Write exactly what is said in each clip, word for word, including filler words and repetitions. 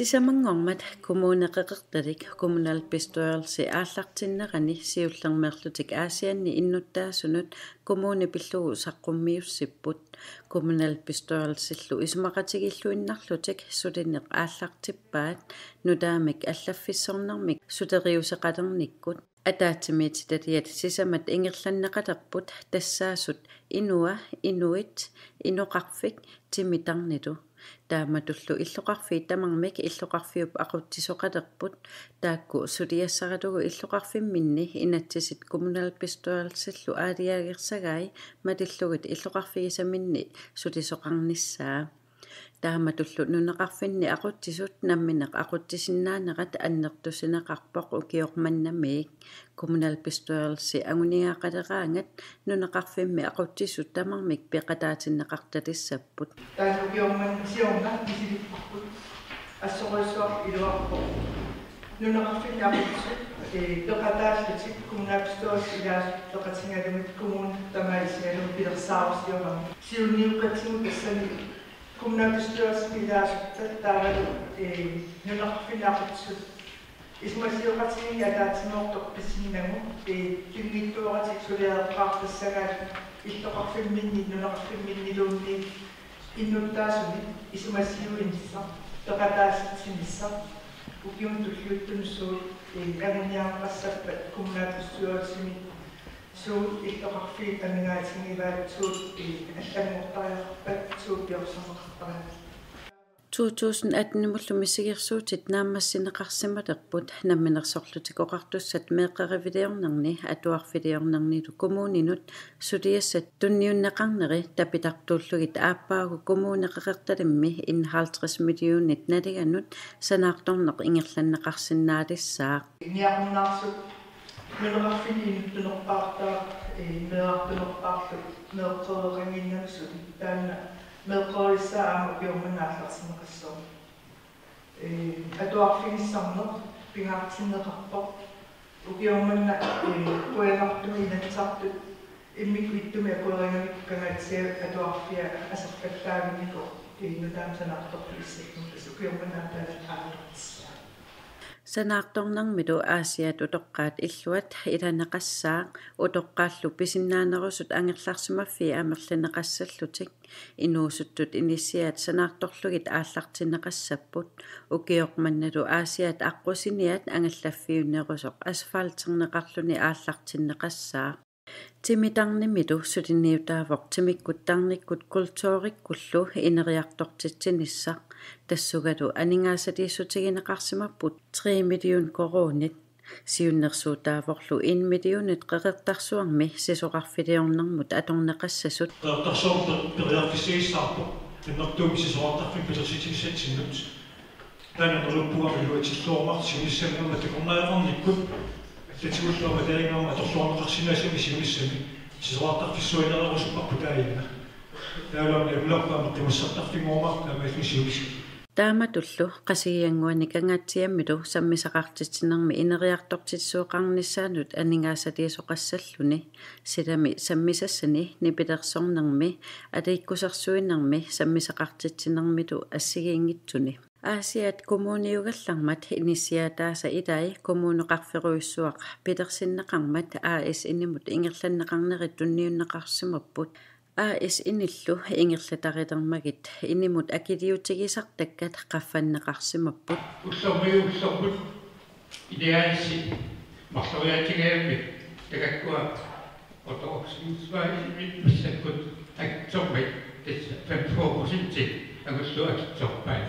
Sisamanngormat Kommune Qeqertalik kommunalbestyrelsi aallartinnerani siullermeerlutik Aasianni innuttaasunut kommuni pillugu saqqummiussipput. Kommunalbestyrelsillu isumaqatigiilluinnarlutik sulineq aallartippaat nutaamik allaffissornermik suleriuseqalernikkut. Ataatsimiititaliat sisamat ingerlanneqalerput tassaasut inua, inuit, inoqarfik, timi tarnilu. Taamatullu illoqarfiit tamarmik illoqarfiup aqutsisoqalerput, taakku suliassaralugu illoqarfimminni inatsisit kommunalbestyrelsillu aalajangersagai malillugit illoqarfigisaminni sulisoqarnissaa. Taamatullu nunaqarfinni aqutsisut nammineq aqutsisinnaanerat annertusineqarpoq ukioq mannamiik. Kommunalbestyrelsi anguniagaqaleraangat nunaqarfimmi aqutsisut tamarmik peqataatinneqartalissapput. Taanna ukioq manna siorna misilipparput. Assorujussuaq iluarpoq. Nunaqarfinni aqutsisut, ee, peqataallutik kommunalbestyrelsip ilaasut peqatigalugit kommuni tamaat isigalugit pilersaarusiorami. Siunniukkatsinni tassani kommunalbestyrelsip ilaasut taavalu, ee, nunaqarfinni aqutsisut isumasioqatigiinni ataatsimoortoq pissinnagu, ee, pinngitsoorlutik suliareqqaartassagaat illoqarfimminni nunaqarfimminniluunniit innuttaasuni isumasiuinissaq, peqataasitsinissaq, ukiuni tulliuttuni suut, ee, anguniagaqassappat kommunalbestyrelsimi suut illoqarfiit amigaatigivaat, suut, ee, allanngortariaqarpat, suut piorsanneqartariaqarpat. To tusind atten-imullu misigersuutit naammassineqarsimalerput Namminersorlutik Oqartussat meeqqeriviliornerni atuarfiliornernilu kommuninut suliassat tunniunneqarneri tapitartuullugit aappaagu Kommune Qeqertalimmi enoghalvtreds millionit naliganut sanaartorneq ingerlanneqarsinnaalissaaq. Niaqunnaarsup nunaqarfinni inuttunerpaartaaq, ee, meerartunerpaarlu meeqqeriveqannginnami suli. Taanna meeqqerivissaa aamma ukioq manna aallartinneqassaaq. Ee, atuarfigissarneq pingaartinneqarpoq. Ukioq manna, ee, qujanartumik Inatsisartut immikkut ittumik akuerigamikku Kangaatsiap atuarfia aserfallaavinnikoq, ee, nutaamik sanaartorfigissalluni, tassa ukioq manna aamma taanna aallartissaaq. Sanaartornermilu Aasiaat utoqqaat illuat ilaneqassaaq, utoqqaallu pisinnaanerusut angerlarsimaffii amerlineqassallutik. Inuusuttut inissiaat sanaartorlugit aallartinneqassapput. Ukioq mannalu Aasiaat aqqusiniat angallaffiunerusoq asfalterneqarluni aallartinneqassaaq. Timi tarnimilu suliniutaavoq timikkut tarnikkut kulturikkullu ineriartortitsinissaq, tassungalu aningaasaliissutigineqarsimapput tre million koruunit. Siunnersuutaavorlu en millionit Qeqertarsuarmi sisorarfiliornermut atorneqassasut. Qeqertarsuarmi per-, periarfissagissaarpoq annertuumik sisorartarfimmik pilersitsinissatsinnut. Taanna neriuppunga iluatsilluarmata siunissami aamma takornariaqarnikkut allatigullu aamma taanna aamma atorluarneqarsinnaassammata siunissami sisorartarfissuinerarusupparput taanna. Taavalu aamma nalunaarput aamma qimussertarfinnguumaarput taamaalilluni siunissami. Taamatullu Qasigiannguani Kangaatsiamilu sammisaqartitsinermi ineriartortitsisooqarnissaanut aningaasaliisoqassalluni, silami sammisassani nipilersornermi aliikkusersuinermi sammisaqartitsinermilu assigiinngitsuni. Aasiaat Kommuniugallarmat inissiaataasa ilai Kommuneqarferujussuaq pilersinneqarmat A S-inimut ingerlanneqarneri tunniunneqarsimapput. A S-inillu ingerlatarilermagit inimut akiliutigisartakkat qaffanneqarsimapput. Ullormiit ullormut iliaassi marloriaatigaammik takakkua ortodoksiusuaasivit massakkut akitsormik tassa femogfyrre procent angullugu akitsorpaat.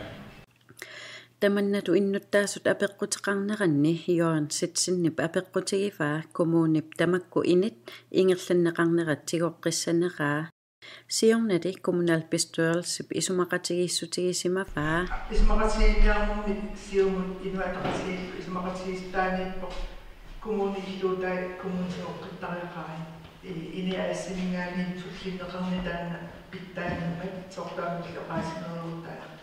Tamannalu innuttaasut apeqquteqarneranni Jørgen Sitzenip apeqqutigivaa kommunip tamakku init ingerlanneqarnerat tigoqqissaneraa. Siornali kommunalbestyrelsip isumaqatigiissutigisimavaa. Isumaqatigiinniarnermi Siumut Inuit Ataqatigiillu isumaqatigiissutaaniippoq kommuni illuutai kommuni tigoqqittariaqarai. Ee, init A S-iminngaanniit sullinneqarneq taanna pitsaanngimmat soorlu aamma illit oqaasinerujuuvoq taanna.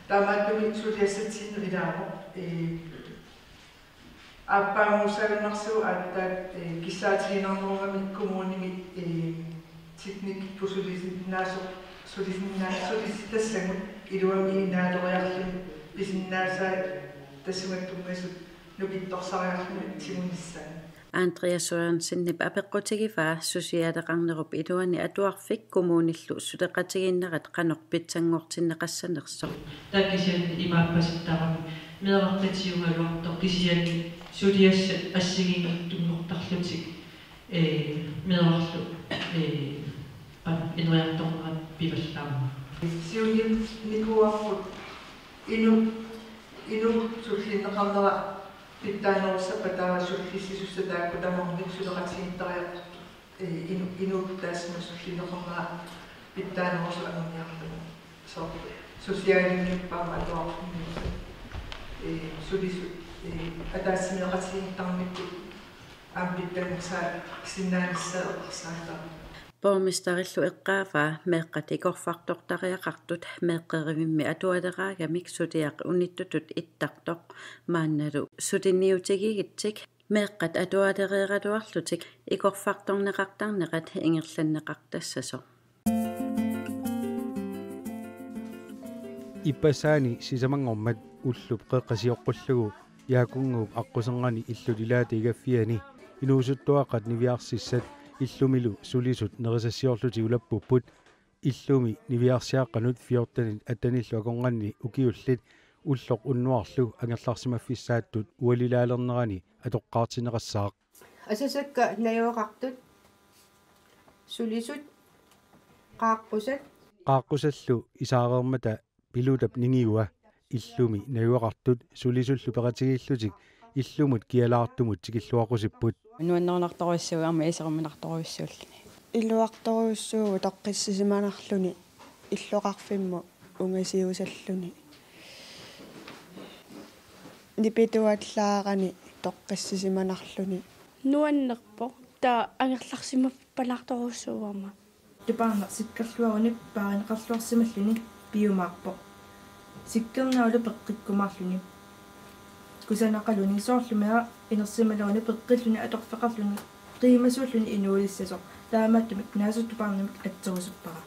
Taamaattumik suliassatsinnut ilaavoq, ee, aappaaguussagaluarsivoq aatsaat, ee, kissaatiginarnerugami kommunimi, ee, teknikkikkut sulisinnaasoq, sulisinna-, sulisitassavut iluamik inaaleriarluni Pisinnaasaat tassunga tunngasut nukittorsariarluni tigunissaat. Andreas Sørensenip apeqqutigivaa susiaaleqarnerup iluani atuarfik kommunillu suleqatigiinnerat qanoq pitsanngortinneqassanersoq. Taava kisianni imaappasittarami meerartatiugaluartoq kisianni suliassat assigiinngitsunngortarlutik, ee, meerarlu, ee, qanoq ineriartornerat pivallaarmat. Siunniunnikuuarput inuk, inuk sullinneqarnera pitsaanerussappat taava sullissisussat taakku tamarmik suleqatigiittariaqartut. Ee, inu-, inuk taassuma sullinneqarnera pitsaanerusoq anguniarlugu. Soorlu socialinngippaat aamma atuarfimmiusut. Ee, sulisut, ee, ataatsimiiqatigiittarnikkut aamma pitsanngorsaasinnaanissaat eqqarsaatigaara. Borgmesterillu eqqaavaa meeqqat ikorfartortariaqartut meeqqerivimmi atualeraagamik suliaq unittutut ittartoq maannalu suliniutigigitsik meeqqat atualereeraluarlutik ikorfartorneqartarnerat ingerlanneqartassasoq. Ippassaani sisamanngormat ullup qeqqa sioqqullugu Jaakunnguup aqquserngani illut ilaata igaffiani inuusuttuaqqat niviarsissat illumilu sulisut nerisassiorlutik ulappupput. Illumi niviarsiaqqanut fjortenit attenillu akornanni ukiullit ulloq unnuarlu angerlarsimaffissaattut ualilaalernerani atoqqaartinneqassaaq. Asasakka najugaqartut, sulisut, qaaqqusat. Qaaqqusallu isaareermata Pilutap ningiua illumi najugaqartut sulisullu peqatigiillutik illumut kialaartumut tikilluaqqusipput. Nuannerinartorujussuuvoq aamma iseruminartorujussuulluni. Iluartorujussuuvoq toqqissisimanarluni illoqarfimmut ungasiusalluni. Nipituallaarani toqqissisimanarluni. Nuannerpoq, taava angerlarsimappalaartorujussuuvoq aamma. Tupaarneq sikkerluarunik paarineqarluarsimalluni piumaarpoq. Sikkernerlu peqqikkumaarluni. Kusanaqaluni soorlumi inersimaleruni peqqilluni atorfeqarluni qiimasuulluni inuulissasoq. Taamaattumik naasut tupaarnamik atserusuppara.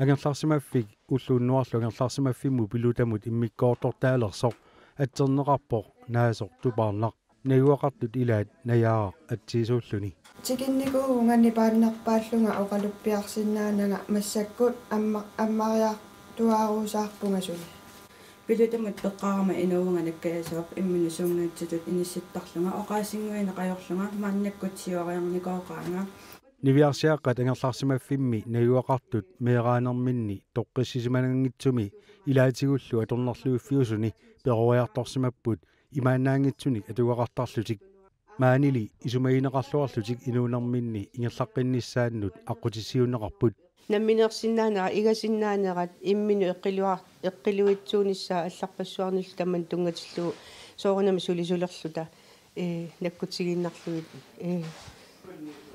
Angerlarsimaffik ulloq unnuarlu angerlarsimaffimmut Pilutamut immikkoortortaalersoq atserneqarpoq naasoq tupaarnaq. Najugaqartut ilaat najaaraq atsiisuulluni. Tikinnikuuvunga nipaannerpaallunga oqaluppiarsinnaananga massakkut amma-, ammariartuaaruusaarpunga suli. Pilutamut peqqarama inuuvunga nakkajasooq imminut suunngitsutut inissittarlunga oqaasinnguineq ajorlunga maannakkut siuariarnikooqaanga. Niviarsiaqqat angerlarsimaffimmi najugaqartut meeraanerminni toqqissisimananngitsumi ilaatigullu atornerluiffiusuni peroriartorsimapput imaannaanngitsunik atugaqartarlutik. Maanili isumagineqarluarlutik inuunerminni ingerlaqqinnissaannut aqqutissiuunneqarput. Namminersinnaanerat, igasinnaanerat, imminut eqqiluar-, eqqiluitsuunissaa allarpassuarnillu tamanna tunngatillugu soorunami sulisulerluta, ee, nakkutigiinnarlugit, ee,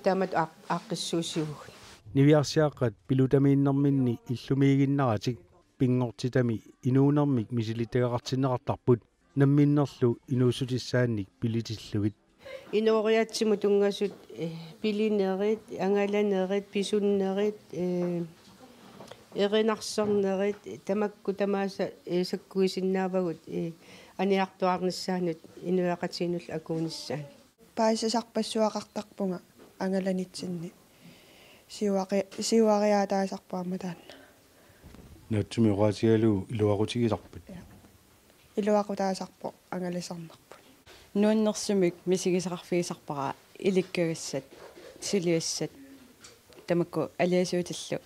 taamatut aaq-, aaqqissuussivugut. Niviarsiaqqat Pilutamiinnerminni illumiiginnaratik pinngortitami inuunermik misilittagaqartinneqartarput namminnerlu inuussutissaannik bilitillugit. Inooriaatsimut tunngasut, eh, pilinerit, angalanerit, pisunnerit, eh, erinarsornerit, tamakku tamaasa, eh, sakkuisinnaavagut, eh, aniartuaarnissaannut inuiaqatigiinnullu akuunissaannut. Paasisarpassuaqartarpunga angalanitsinni. Siuari-, siuariaataasarpoq aamma taanna. Naatsumik oqaatigalugu iluaqutigisarpat? Ja. Iluaqutaasarpoq angalasarnerput. Nuannersumik misigisaqarfigisarpara ilikkagassat, suliassat, tamakku aliasuutillu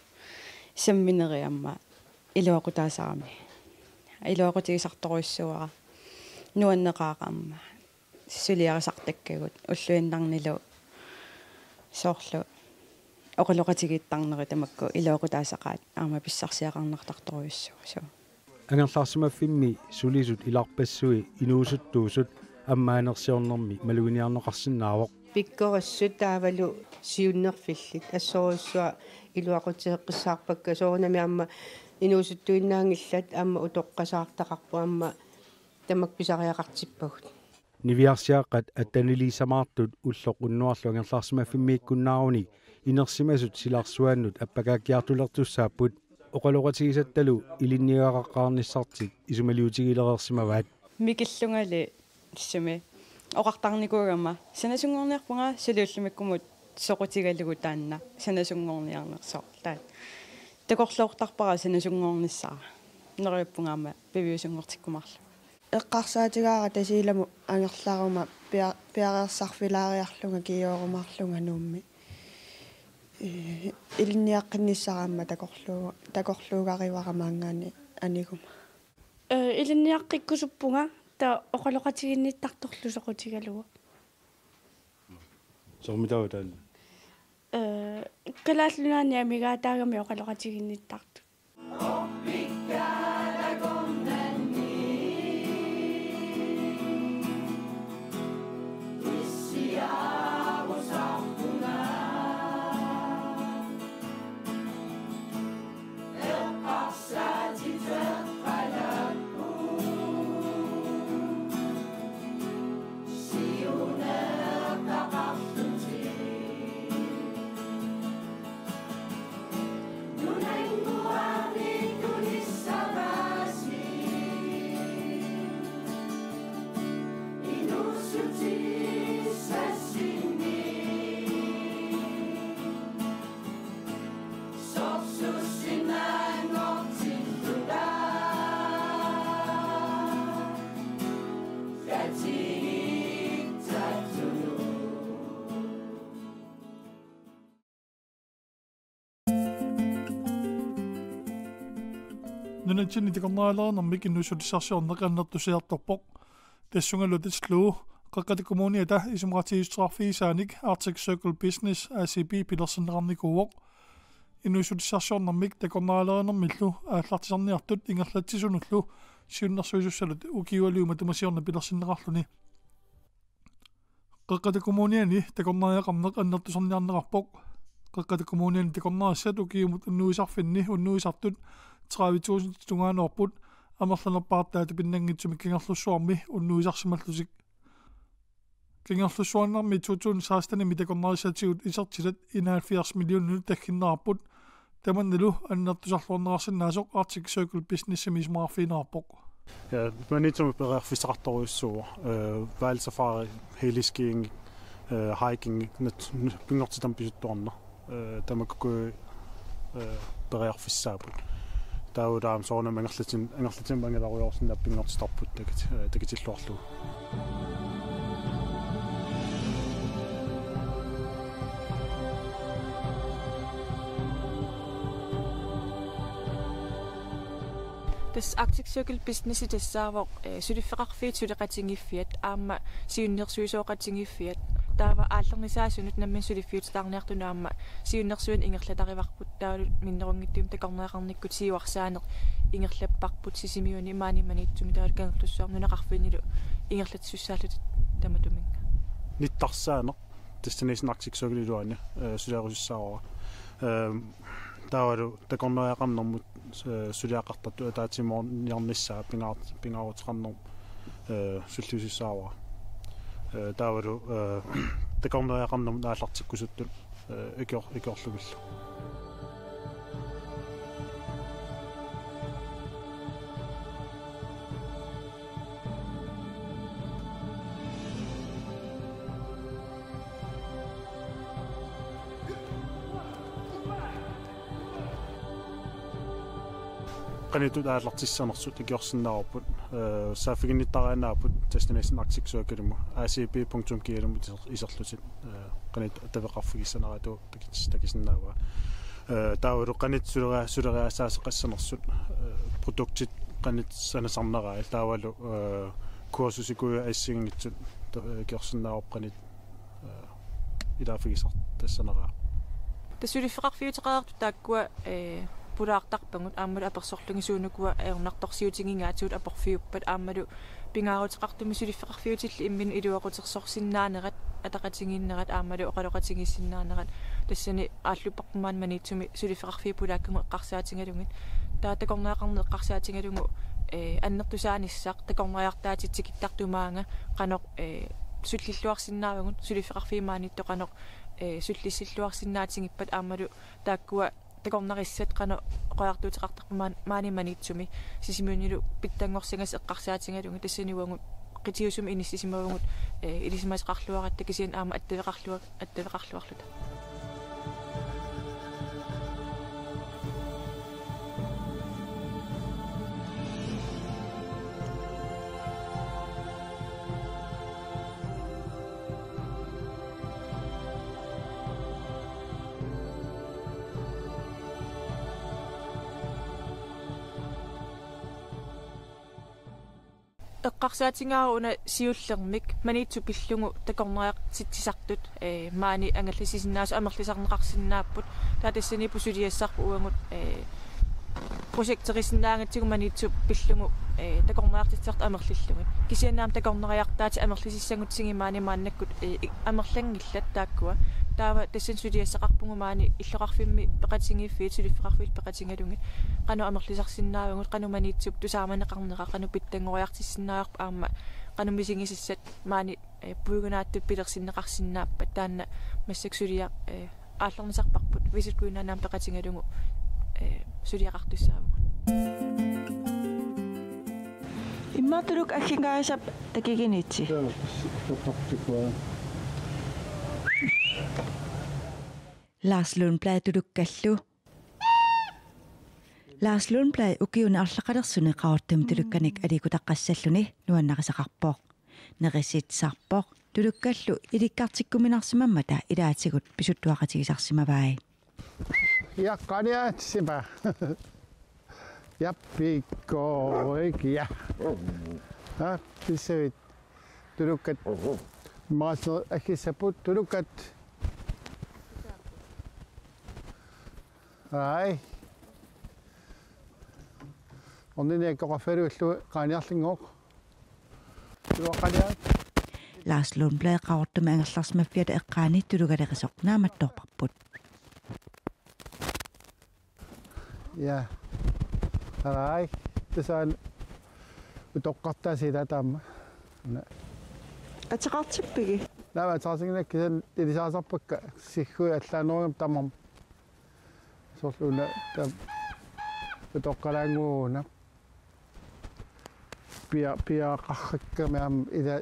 samminerit aamma iluaqutaasarami. Iluaqutigisartorujussuuara, nuanneqaaq aamma suliarisartakkagut ulluinnarnilu soorlu oqaloqatigiittarnerit tamakku iluaqutaasaqaat aamma pissarsiaqarnartartorujussuuvoq. Angerlarsimaffimmi sulisut ilarpassui inuusuttuusut ammaanersiornermi maluginiarneqarsinnaavoq. Pikkorissut taavalu siunnerfillit assorujussuaq iluaqutigeqqissaarpakka soorunami aamma inuusuttuinnaanngillat aamma utoqqasaartaqarpoq aamma tamakku pisariaqartippagut. Niviarsiaqqat atteniliissamaartut ulloq unnuarlu angerlarsimaffimmiikkunnaarunik Inersimasut silarsuannut appakaakkiartulertussaapput, oqaloqatigisattalu ilinniagaqaqqaarnissartik isumaliutigilereersimavaat. Mikillungali issimi oqartarnikuugama sanasunngorniarpunga, suli ullumikkumut soqutigalugu taanna sanasunngorniarnersoq. Taava takorloortarpara sanasunngornissara. Neriuppunga aamma piviusunngortikkumaarlunga. Eqqarsaatigaara Tasiilamut angerlaruma pia-, piareersarfilaariarlunga kingoorumaarlunga Nuummi. Ee, ilinniaqqinnissara aamma takorluu-, takorluugarivara maanngaanniit aniguma. Ee, ilinniaqqikkusuppunga, taava oqaloqatiginnittartorlu soqutigalugu. Soormitaava taanna? Ee, Kalaallit Nunaanni amigaataagami oqaloqatiginnittartut. Nunatsinni takornarialerinermik inuussutissarsiorneq annertusiartorpoq. Tassungalu Ataqatigiit Qeqqata Kommuniata isumaqatigiissuteqarfigisaanik Arctic Circle Business A C B pilersinneqarnikuuvoq. Inuussutissarsiornermik takornarialerinermillu aallartisarniartut ingerlatsisunullu siunnersuisussalut ukiualuit matuma siorna pilersinneqarluni. Qeqqata Kommuniani takornariaqarneq annertusarniarneqarpoq. Qeqqata Kommuniani takornarissat ukiumut unnuisarfinni unnuisartut tredive tusind tungaanoorput, amerlanerpaartaata pinnanngitsumik Kangerlussuarmi unnuisarsimallutik. Kangerlussuarnermi to tusind sekstenimi takornarissatigut isertitat enoghalvfjerds millioninut tagginnerarput. Tamannalu annertusarluarneqarsinnaasoq Arctic Circle Businessimi isumaqarfigineqarpoq. Ja, Maniitsumi periarfissaqartorujussuuvoq, øh, Wild Safari, heliskiing, øh, hiking, nat-, n-, pinngortitami pisuttuarneq. Øh, tamakku, øh, periarfissaapput. Taava taama soorunami angerlatin-, angerlatinni angilarujoorsinnaapput pinngortitarput takit-, øh, takitilluarlugu. Tassa Arctic Circle Business tassaavoq, eh, suliffeqarfiit suleqatigiiffiat aamma siunnersuisoqatigiiffiat. Taava aallarnisaasunut nammineq suliffiutitaarniartunut aamma siunnersuineq ingerlatarivarput, taavalu minnerunngitsumik takornariaqarnikkut siuarsaaneq ingerlapparput Sisimiuni maani Maniitsumi taavalu Kangerlussuarmi nunaqarfinnilu ingerlatsisussaallutik tamatuminnga. Nittarsaaneq Destination Arctic Circle iluani, øh, suliarusussaavara. Øh, taavalu takornariaqarnermut, øh, suliaqartartut ataatsimoorniarnissaa pingaar-, pingaaruteqarnermut, øh, sulliusussaavara. Øh, taavalu, øh, takornariaqarnermut aallartikkusuttut, øh, ikior-, ikiorlugillu. Qanittut aallartissanersut ikiorsinnaavarput, øh, saaffiginnittariaannaapput Destination Arctic Circle-imut, A C B punktum G L-imut iser-, iserlutit, øh, qanittut attaveqarfigissaneratut takis-, takisinnaavaa. Øh, taavalu qanittut suleria-, suleriaasaaseqassanersut, øh, produktit qanittut sanasarnerai, taavalu, øh, kursusikujuit assigiinngitsut, øh, ikiorsinnaavarput qanittut, øh, ilaaffigisartassaneraa. Tassa suliffeqarfiuteqareertut taakkua, øh, pulaartarpagut aammalu apersorlugit suunukua ajornartorsiutigigaatigut aporfiuppat aammalu pingaaruteqartumik suliffeqarfiutillu imminnut iluaqutersorsinnaanerat, ataqatigiinnerat aammalu oqaloqatigiissinnaanerat. Tassani aallupparput maani Maniitsumi suliffeqarfiit pulaakkagut eqqarsaatigalugit. Taava takornariaqarneq eqqarsaatigalugu, eh, annertusaanissaq takornariartaatit tikittartut maanga qanoq, eh, sullilluarsinnaavagut, suliffeqarfiit maaniittut qanoq, ee, sullissilluarsinnaatigippata aammalu taakkua takornarissat qanoq oqariartuuteqartarput maan-, maani Maniitsumi Sisimiunilu pitsanngorsagassat eqqarsaatigalugit tassani uagut qitiusumik inissisimavugut, ee, ilisimasoqarluaratta kisianni aamma attaveqarlua-, attaveqarluarluta. Eqqarsaatigaara una siullermik Maniitsup pillugu takornariartitsisartut, ee, maani angallassisinnaasut amerlisarneqarsinnaapput. Taava tassaniippoq suliassarput uagut, ee, projekterisinnaagatsigu Maniitsup pillugu, ee, takornariartitsisartut amerlillugit. Kisianni aamma takornariartaatit amerlisissagutsigit maani maannakkut, ee, i-, amerlanngillat taakkua. Taava tassani suliassaqarpugut maani illoqarfimmi peqatigiiffiit suliffeqarfiit peqatigalugit qanoq amerlisarsinnaavagut, qanoq Maniitsup tusaamaneqarnera, qanoq pitsanngoriartissinnaavarput aamma qanoq misigisassat maani, ee, puigunaatsut pilersinneqarsinnaappat. Taanna massakkut suliaq, ee, aallarnisarparput Visit Greenland aamma peqatigalugu, ee, suliaqartussaavugut. Immaqa tulukkut aggikaasap takuginitsi. Lars Lundblad tulukkallu. Lars Lundblad ukiuni arlaqalersuni Qaqortumi tulukkanik aliikkutaqqassalluni nuannarisaqarpoq. Nerissitsisarpoq. Tulukkallu ilikkartikkuminarsimammata ilaatigut pisuttuaqatigisarsimavai. Ja, qaniatsipa. Ja, pikkorik, ja. Ja, pissavit. Tulukkat. Maasner aggissapput tulukkat. Ai. Onniniakkoqarfigalugu qaniarlinngooq. Tuoqaliaq. Lars Lundblad Qaqortumi angerlarsimaffiata eqqaani tulugalerisoq naammattoorparput. Ja. Ai. Tassani utoqqartaasiit taama. Ateqartippigit? Naamik, ateqartinnginnakku kisianni ilisaasarpakka sigguit allaanerugami tamarmik. Soorlu una taama utoqqalaannguuna. Pia-, piaqarrakkami aamma ila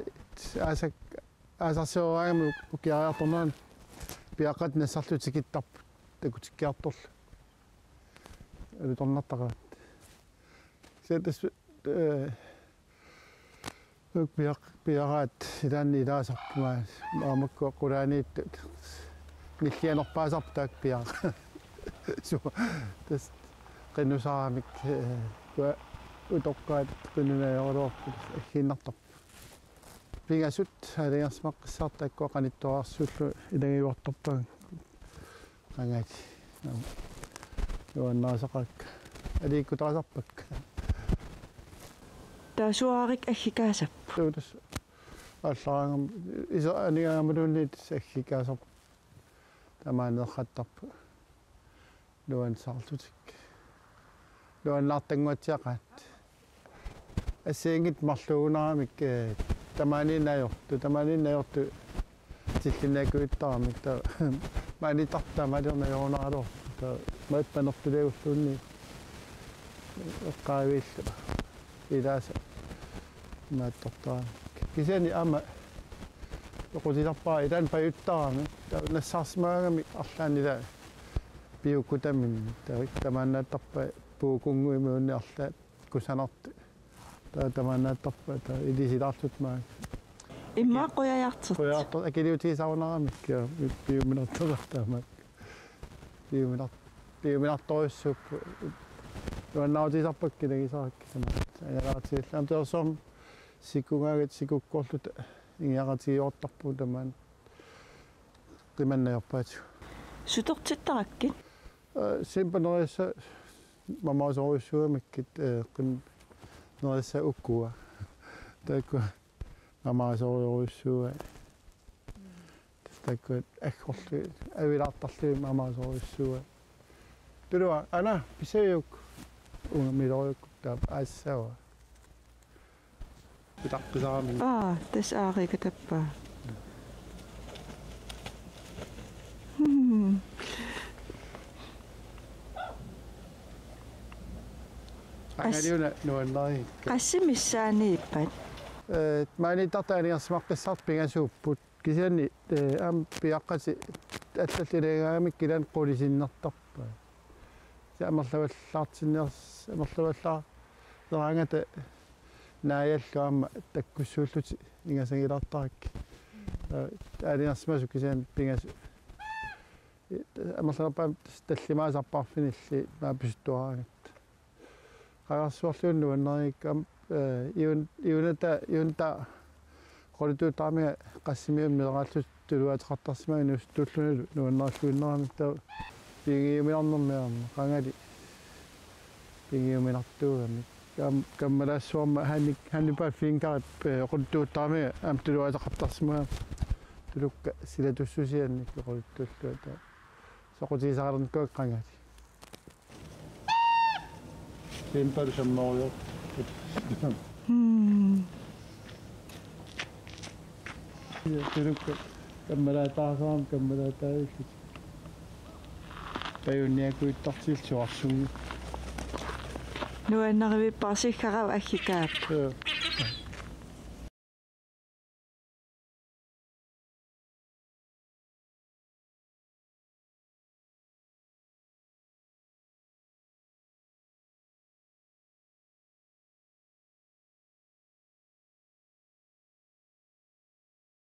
aasak-, aasarsioraraangami ukiariartornerani piaqqat nassarlutik tikittarput takutikkiartorlugit. Alutornartaqaat. Kisianni tassa, ee, Piaq-, piaqaat ilaanni ilaasarpunga aamma makkua qulaaniittut nillianerpaasarput taakku piaq-. Su-, tassa qinnusaramik, ee, kua utoqqaat qinnunajoraluarput aggiinnartarput. Pingasut aalajangersimaqqissaartut taakkua qanittuararsuullu ilagiuartarpaat. Qangali. Nuannarisaqaakka. Aliikkutaasarpakka. Taava suaarik aggikaasap? Tuutas. Aallaraangam iso anigamaluunniit aggikaasap. Tamaani eqqattarput. Nuannaarlutik. Nuannaartannguatsiaqaat. Assigiinngitsut marluugunaramik, ee, tamaaniinnaq ajortut, tamaaniinnaq ajortut tillinniakkuuttaramik, taava maaniittartut taamaaliorneq ajorunaraluarput, taava maani panertuliagulluunniit eqqaaviillu ilaasa imaattortaramik. Kisianni aamma oqutisarpara ilaanni pajuttaramik, taava nassaarsimagaangamik arlaanni ilaa piukkutaminnik, taava tamaannaattarpai puukunnguit imaluunniit arlaat kusanartut. Taava tamaannaattarpai, taava ilisilaarlutik maani. Immaqa qujajartortut. Qujajartortut akiliutigisarunaramikkit, ja, piuminartortartaammat. Piuminar-, piuminartorujussuupput. Nuannaarutigisarpakka ilagisarakkit tamaat. Angalaartigillaamik taava soorlu sikugaangat sikukkoorluta ingiaqatigiuartarpugut tamaani. Qimanneq ajorpaatigut. Sutortittarakkit? Ee, simpaneriassa mamaasorujussuugamikkit, ee, qim-, nerissa ukua. Taakku mamaasorujussuugai. Taakku aggorlugit, avilaartarlugit mamaasorujussuugai. Tulua, ana, pisaviuk, ungamilorujuk, taava aassavaa. Utaqqisarami. Aa, tassa aarikatappaa. Angaliuna nuannarigakku. Qassit missaaniippat? Eh, maaniittartut aningaasarsimaqqissaartut pingasuupput. Kisianni, eh, aamma piaqqatit allallu ilagigaangamikku ilaanni qulisinnertarpaat. Kisianni amerlavallaartinniars-, amerlavallaareraangata naajallu aamma takkussuullutik ingasangilaartarakkit. Eh, aningaasarsimasut kisianni pingasut. Amerlanerpaamik tallimaasarput arfinillit maani pisuttuaraangatta. Qangarsuarluunniit nuannarigakku aamma, eh, Iun-, Iunata, Iunata oqaluttuuttaramigami qassimiunut miseraallutik tuluaateqartarsimagamik inuusuttuullunilu nuannarilluinnaramik taava pigiuminarnermi aamma qangali pigiuminartuugamik. Aamma kammalaassuarmik hannik, hannipaat finkarip, eh, oqaluttuuttaramigami aamma tuluaateqartarsimagami tulukkat silatussusiannik oqaluttuullugit taava soqutigisaqalernikuuakka qangali. Tempalu sammarujoq. Hmm. Tulukkat kammalaataasarami kammalaataavillutik. Pajunniakujuttartillutik suarsunngi. Nuannarivippoq siggaraq aggikaap. Joo.